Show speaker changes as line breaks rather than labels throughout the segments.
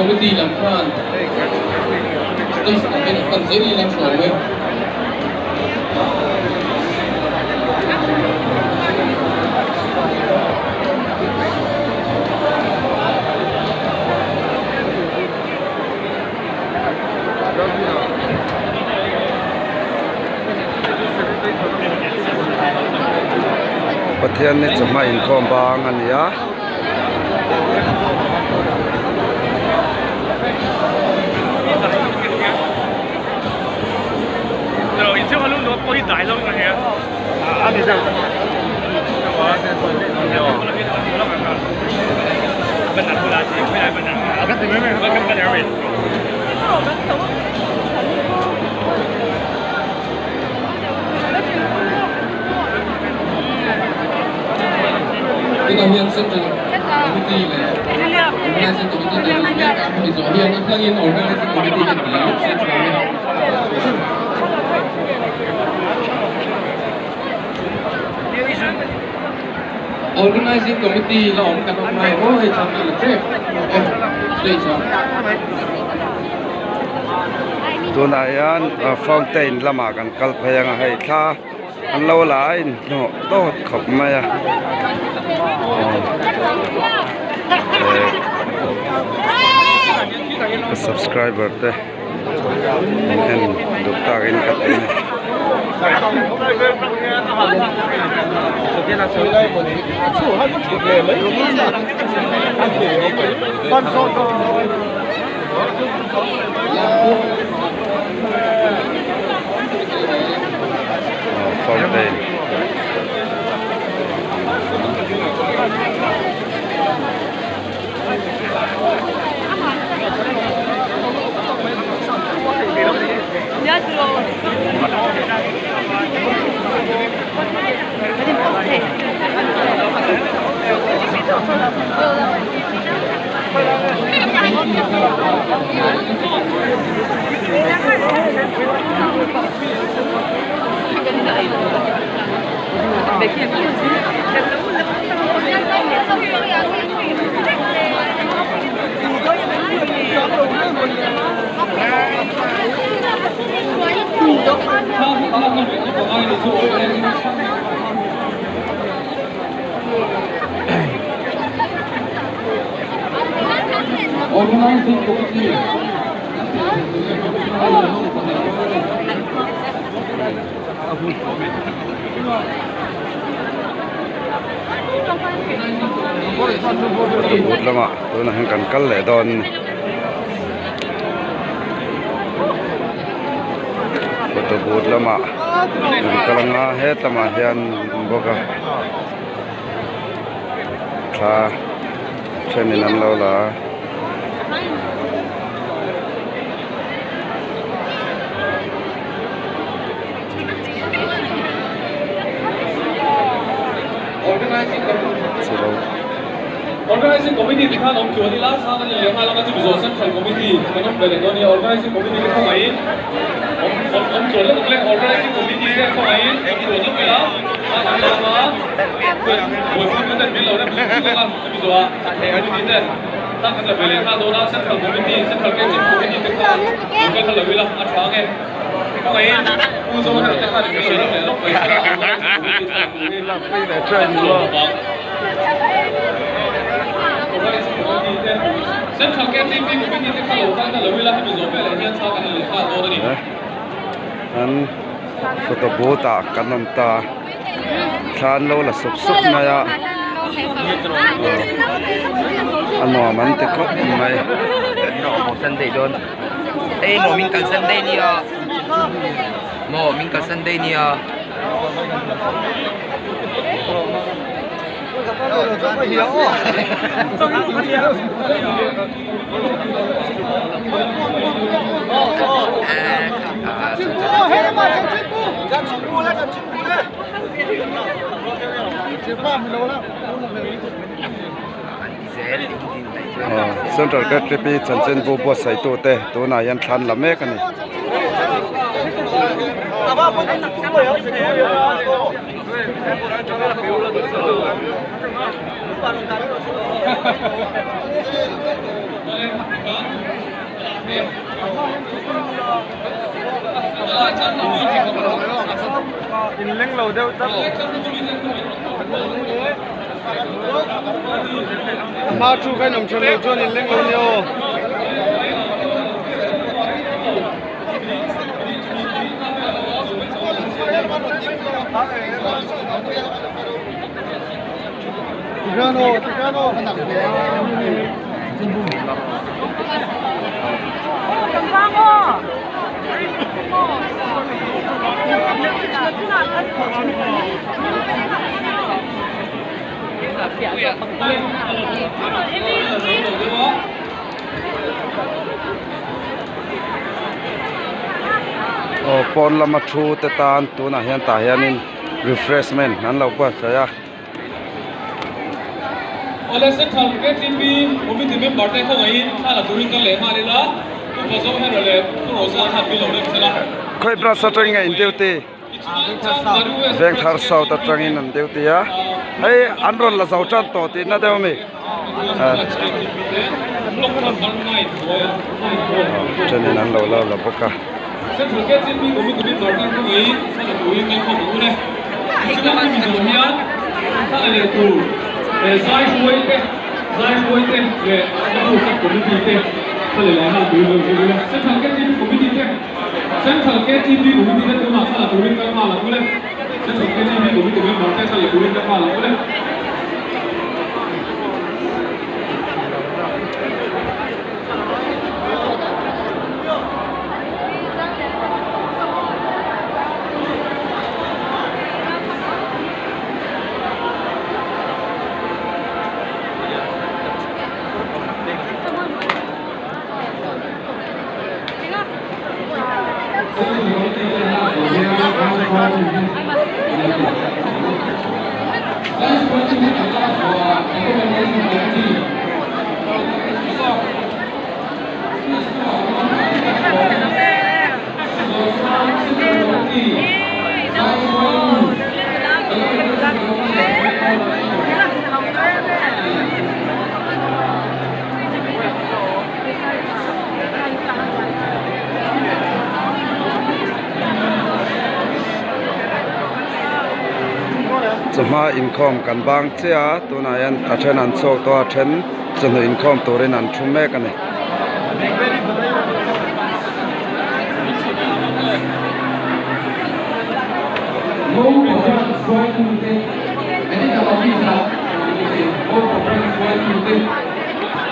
Committee lam khan stage lam hian an pan zel ila tha awm e.
Pathian ni chawhma inkhawm bang a ni a.
Tunah hian Central Committee leh Organizing Committee te an mek a, hemi zawh hian a hlangin Organizing Committee hian an lawk se tha awm e. Organizing Committee la awm kan awm ngai maw hei thla kan la tep e stage ah.
Tunah hian fountain lamah kan kal phei ang a hei thla an lo la a inhnawh dawt khawp mai a ka subscriber te an en duh takin ka ti a ni. Fountain. Boot lamah tunah hian kan kal leh dawn a ni. Photo boot lamah kan kal anga hetlama hian awm bawk a thla thenin an lo la a.
Organizing Committee te khan awm chuan ila sang a ni leh nghal anga chu Mizo Central Committee kan awm ve leh dawn nia Organizing Committee te khawngaihin awm awm awm chuan lutuk le Organizing Committee te khawngaihin awm chuan lutuk ila sang an ni anga buaipui tu ten min lo rem zung zung anga chu Mizo ah Committee ten sang kan la ve leh nghal dawn a Central Committee Central Kitchen Committee te khan lo kal kha lo ila a tha ange khawngaihin Pu Zohera te khan min lo rem leh lawk mai se la Organizing Committee thlalak tur hi
An photo booth ah kan awm ta thla an lo la sup sup mai a a nuam an ti khawp mai. Central KTP chanchinbu buatsaitute tunah hian thlan la mek a ni. Aw pawn lama thu te tan tunah hian tah hianin refreshment an lo buatsaih a.
Awle Central KTP Committee member te khawngaihin thla la turin kan leh nghal ila, Upa Zohera leh Pu Rosa khan min lo rem sela.
Khawi branch atangin a in duty? Vengthar South atangin an duty a, hei an rawn la zo tan tawh tihna deuh a mi? Thenin an lo la la bawk a.
Central KTP Committee te tunah thla la turin kal nghal ang ule. Central KTP Committee member te thla la turin kal nghal ang ule.
Chawhma inkhawm kan bang chiah a tunah hian a then an chhuak tawh a a then chawhnu inkhawm turin an thu mek a ni.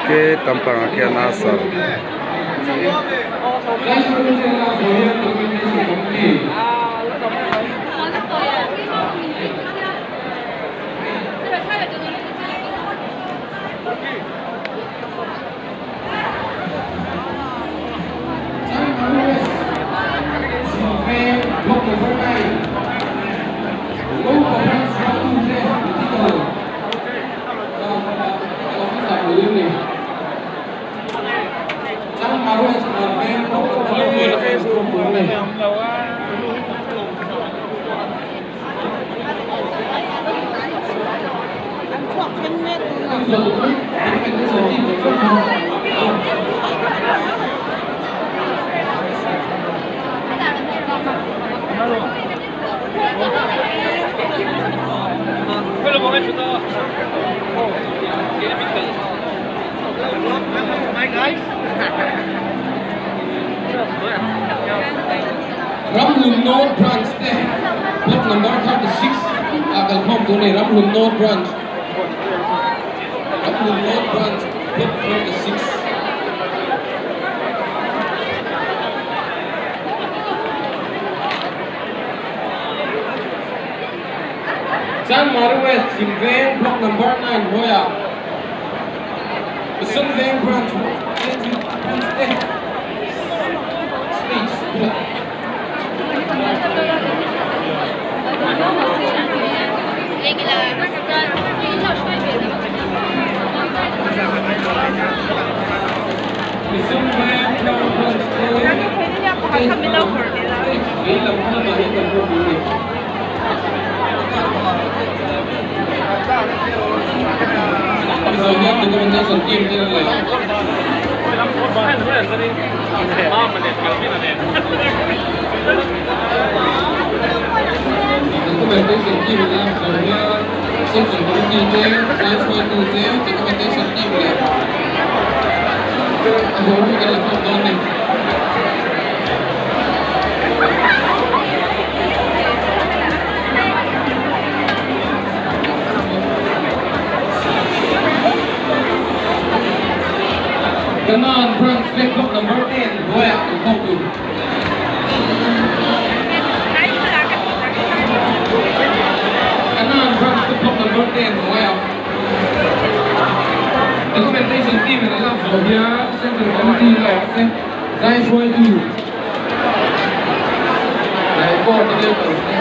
Ke tampangah khian a sar.
Ramhlun North Branch te plot number 36 ah kalkhawm tur a ni Ramhlun North Branch Ramhlun North Branch plot 36. Chanmari West Chhim Veng block number 9 hnuaiah Mission Veng Branch Branch te stage bulah. Mission Veng Branch te stage vei lam lamah hian kan hmu tur a ni. Central team ten an la Documentation team in an zawh hian Central Committee te, Zai hruaitu te, Documentation team leh a ho hi kan la khawm dawn a ni. Kanan Branch Flag Block Number 10 hnuaiah kan khawm tur. Kanan Branch Flag Block Number 10 hnuaiah Documentation team in an lak zawh hian Central Committee la awm se zai hruaitu leh coordinator te.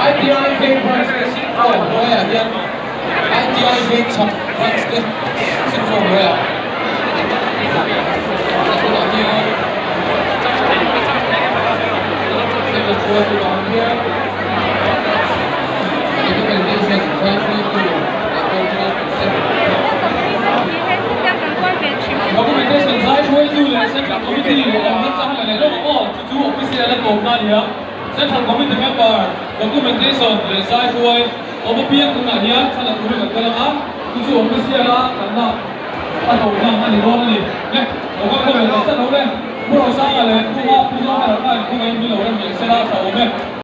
ITI Veng Branch te Singkhawm hnuaiah hian ITI Veng chhak Branch te Singkhawm hnuaiah a tunah hian Central hruaitu ang hian Documentation zai hruaitu leh coordinator te Documentation zai hruaitu leh Central Committee leh lam hmasa la leh lawk ang aw chu chu official a tawpna a ni a. Central Committee member documentation leh zai hruai awm apiang tunah hian thlalak turin kan kal ang a, chu chu official a kalna a tawpna a ni dawn a ni. Le, lo kal khawm leh tak tak lo le, Pu Rosanga leh Pu Pu Zohar kha inkhawngaihin min lo rem leh sela a tha awm e.